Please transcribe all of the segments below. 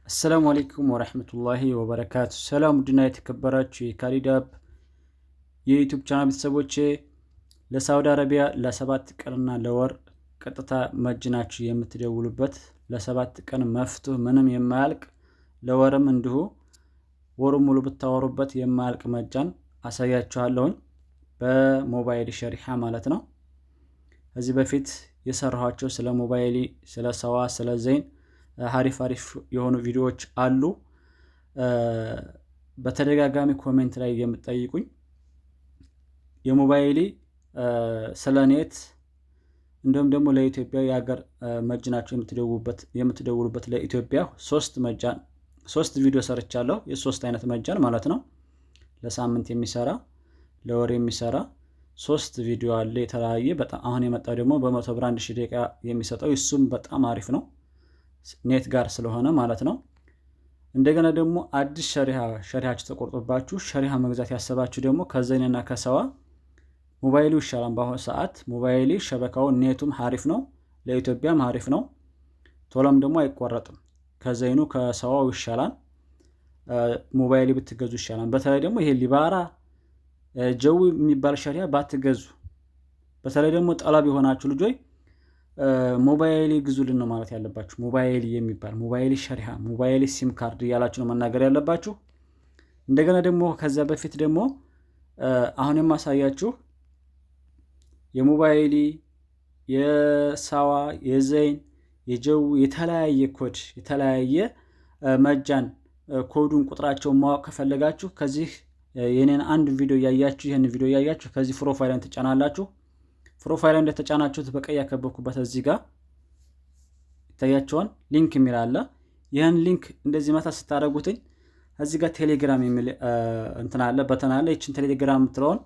السلام عليكم ورحمة الله وبركاته። ሰላም ውድና የተከበራችሁ የካሊድ አፕ የ YouTube channel ቤተሰቦቼ፣ ለሳውዲ አረቢያ ለ7 ቀንና ለወር ቀጥታ መጅናችሁ የምትደውሉበት፣ ለ7 ቀን مفتوح ምንም የማያልቅ፣ ለወርም እንዲሁ ወሩ ሙሉ ብታወሩበት የማያልቅ مجان አሳያችኋለሁኝ በሞባይል شريحة ማለት ነው። ከዚህ በፊት የሰራኋቸው ስለ ሞባይሊ፣ ስለ ሰዋ፣ ስለ ዘይን ሀሪፍ አሪፍ የሆኑ ቪዲዮዎች አሉ። በተደጋጋሚ comment ላይ የምትጠይቁኝ የሞባይሊ፣ ስለ net እንዲሁም ደግሞ ለኢትዮጵያ የሀገር መጅናችሁ የምትደውሉበት ለኢትዮጵያ ሶስት مجان ሶስት ቪዲዮ ሰርቻለሁ። የሶስት አይነት مجان ማለት ነው። ለሳምንት የሚሰራ፣ ለወር የሚሰራ ሶስት ቪዲዮ አለ የተለያየ። በጣም አሁን የመጣው ደግሞ በ100 ብር 1000 ደቂቃ የሚሰጠው እሱም በጣም አሪፍ ነው፣ net ጋር ስለሆነ ማለት ነው። እንደገና ደግሞ አዲስ شريحة شريحة ችሁ ተቆርጦባችሁ شريحة መግዛት ያሰባችሁ ደግሞ ከዘይንና ከሰዋ ሞባይሉ ይሻላል። በአሁኑ ሰዓት ሞባይሊ شبكة ው net ኡም ሀሪፍ ነው፣ ለኢትዮጵያም ሀሪፍ ነው። ቶሎም ደግሞ አይቆረጥም። ከዘይኑ ከሰዋው ይሻላል። ሞባይሊ ብትገዙ ይሻላል። በተለይ ደግሞ ይሄ ሊባራ ጀዊ የሚባል شريحة ባትገዙ፣ በተለይ ደግሞ طلاب የሆናችሁ ልጆች ሞባይሊ ግዙልን ነው ማለት ያለባችሁ። ሞባይሊ የሚባል ሞባይሊ شريحة፣ ሞባይሊ SIM card እያላችሁ ነው መናገር ያለባችሁ። እንደገና ደግሞ ከዚያ በፊት ደግሞ አሁን የማሳያችሁ የሞባይሊ፣ የሳዋ፣ የዘይን፣ የጀው የተለያየ ኮድ የተለያየ مجان ኮዱን ቁጥራቸውን ማወቅ ከፈለጋችሁ ከዚህ የኔን አንድ ቪዲዮ እያያችሁ፣ ይህን ቪዲዮ እያያችሁ ከዚህ profile ን ትጫናላችሁ። Profile እንደተጫናችሁት በቀይ ያከበብኩበት እዚህ ጋር ይታያችኋል። Link የሚል አለ። ይህን link እንደዚህ መታ ስታደርጉትኝ እዚህ ጋር ቴሌግራም የሚል እንትን አለ፣ button አለ። ይችን ቴሌግራም የምትለውን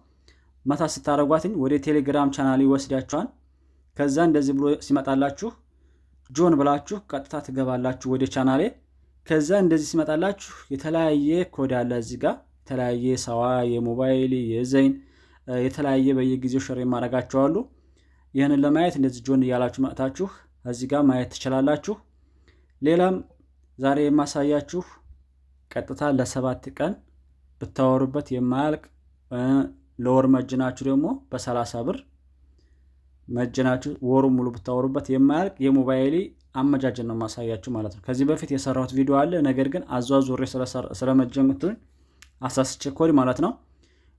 መታ ስታደርጓትኝ ወደ ቴሌግራም ቻናል ይወስዳችኋል። ከዛ እንደዚህ ብሎ ሲመጣላችሁ join ብላችሁ ቀጥታ ትገባላችሁ ወደ ቻናሌ። ከዛ እንደዚህ ሲመጣላችሁ የተለያየ ኮድ አለ እዚህ ጋር፣ የተለያየ ሰዋ፣ የሞባይል፣ የዘይን የተለያየ በየጊዜው share የማደርጋቸው አሉ። ይህንን ለማየት እንደዚህ join እያላችሁ መጥታችሁ እዚህ ጋር ማየት ትችላላችሁ። ሌላም ዛሬ የማሳያችሁ ቀጥታ ለ7 ቀን ብታወሩበት የማያልቅ፣ ለወር መጅናችሁ ደግሞ በ30 ብር መጅናችሁ ወሩ ሙሉ ብታወሩበት የማያልቅ የሞባይሊ አመጃጀን ነው ማሳያችሁ ማለት ነው። ከዚህ በፊት የሰራሁት ቪዲዮ አለ። ነገር ግን አዟዙሬ ስለመጀንኩት አሳስቼ ኮድ ማለት ነው።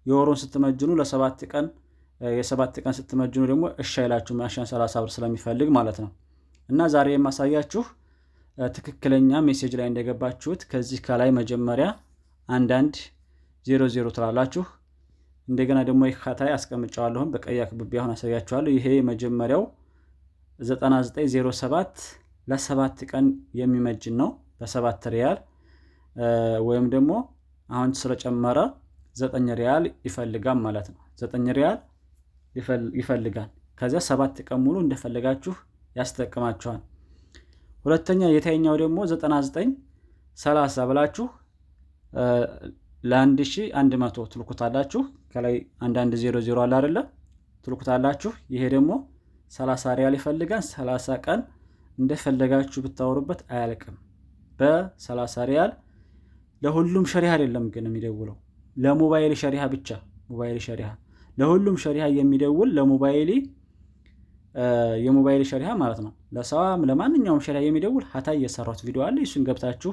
የወሩን ስትመጅኑ ለ7 ቀን፣ የ7 ቀን ስትመጅኑ ደግሞ እሺ አይላችሁም፣ عشان 30 ብር ስለሚፈልግ ማለት ነው። እና ዛሬ የማሳያችሁ ትክክለኛ message ላይ እንደገባችሁት ከዚህ ከላይ መጀመሪያ 1100 ትላላችሁ። እንደገና ደግሞ የካታይ አስቀምጨዋለሁን በቀይ አክብቤ አሁን አሳያችኋለሁ። ይሄ የመጀመሪያው 9907 ለ7 ቀን የሚመጅን ነው በ7 ሪያል ወይም ደግሞ አሁን ስለጨመረ 9 ሪያል ይፈልጋል ማለት ነው። 9 ሪያል ይፈልጋል። ከዚያ 7 ቀን ሙሉ እንደፈለጋችሁ ያስጠቅማችኋል። ሁለተኛ የታችኛው ደግሞ 9930 ብላችሁ ለ1100 ትልኩታላችሁ። ከላይ 1100 አለ አይደለ? ትልኩታላችሁ። ይሄ ደግሞ 30 ሪያል ይፈልጋል። 30 ቀን እንደፈለጋችሁ ብታወሩበት አያልቅም። በ30 ሪያል ለሁሉም شريحة አይደለም ግን የሚደውለው፣ ለሞባይል شريحة ብቻ። ሞባይል شريحة ለሁሉም شريحة የሚደውል ለሞባይሊ የሞባይል شريحة ማለት ነው። ለሰዋም ለማንኛውም شريحة የሚደውል ሀታ የሰራሁት ቪዲዮ አለ። እሱን ገብታችሁ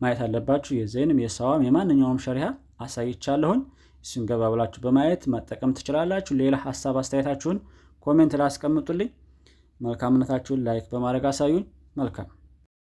ማየት አለባችሁ። የዘይንም የሰዋም የማንኛውም شريحة አሳይቻለሁኝ። እሱን ገባ ብላችሁ በማየት መጠቀም ትችላላችሁ። ሌላ ሀሳብ አስተያየታችሁን comment ላይ አስቀምጡልኝ። መልካምነታችሁን like በማድረግ አሳዩኝ። መልካም።